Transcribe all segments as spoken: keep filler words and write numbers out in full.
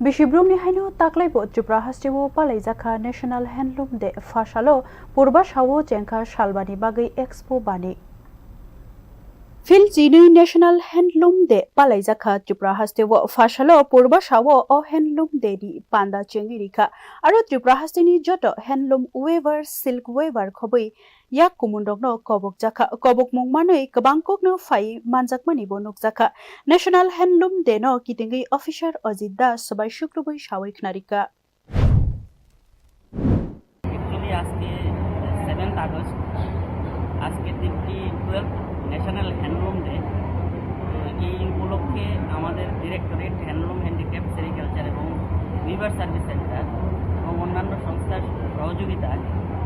Bisi brumni haino taklaibo Tripura hasteo palaijakha National Handloom Day. Phasalo purba sao chengkha salbani bagwi expo bani. Phil chinwi National Handloom Day palaijakha Tripura hasteo. Phasalo purba sao o Handloom Day ni panda chengwi rikha. Aro Tripura hasteni joto handloom weaver, silk weaver khobwi yak kumunrokno kobokjakha. Kobokmung manwi kwbang kokno phai manjakmanibo nukjakha. National Handloom Day no kitingwi officer Ajit Das swbai sukrubwi sawi khnarikha. Actually, আজকে seventh August, আজকের দিনটি twelve national handloom day. তো এই উপলক্ষে আমাদের directorate handloom, handicraft, sericulture এবং weaver service centre এবং অন্যান্য সংস্থার সহযোগিতায়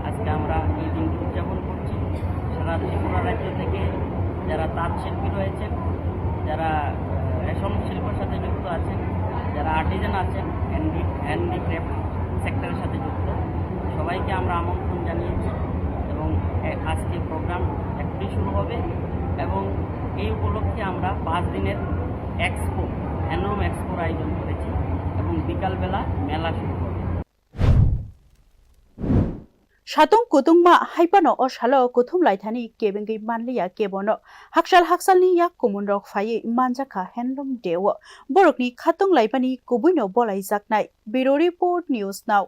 আজকে আমরা এই দিনটি উদযাপন করছি। সারা ত্রিপুরা রাজ্য থেকে যারা তাঁত শিল্পী রয়েছেন, যারা, আহ, রেশম শিল্পের সাথে যুক্ত আছেন, যারা আর্টিজান আছেন, হ্যান্ডি-, হ্যান্ডিক্রাফট সেক্টরের সাথে যুক্ত, সবাইকে আমরা আমন্ত্রণ জানিয়েছি। এবং এ-, আজকে প্রোগ্রাম একটি শুরু হবে এবং এই উপলক্ষে আমরা পাঁচ দিনের এক্সপো, হ্যান্ডলুম এক্সপোর আয়োজন করেছি এবং বিকালবেলা মেলা শুরু হবে। Satung kutungma haipano o salo kuthum laithani kebengwi manliya kebono. Haksal haksalni yak kumunrok phaiwi manjakha Handloom Day o. Borokni khatung laibani kubuino bolaijaknai. Bureau Report, News Now.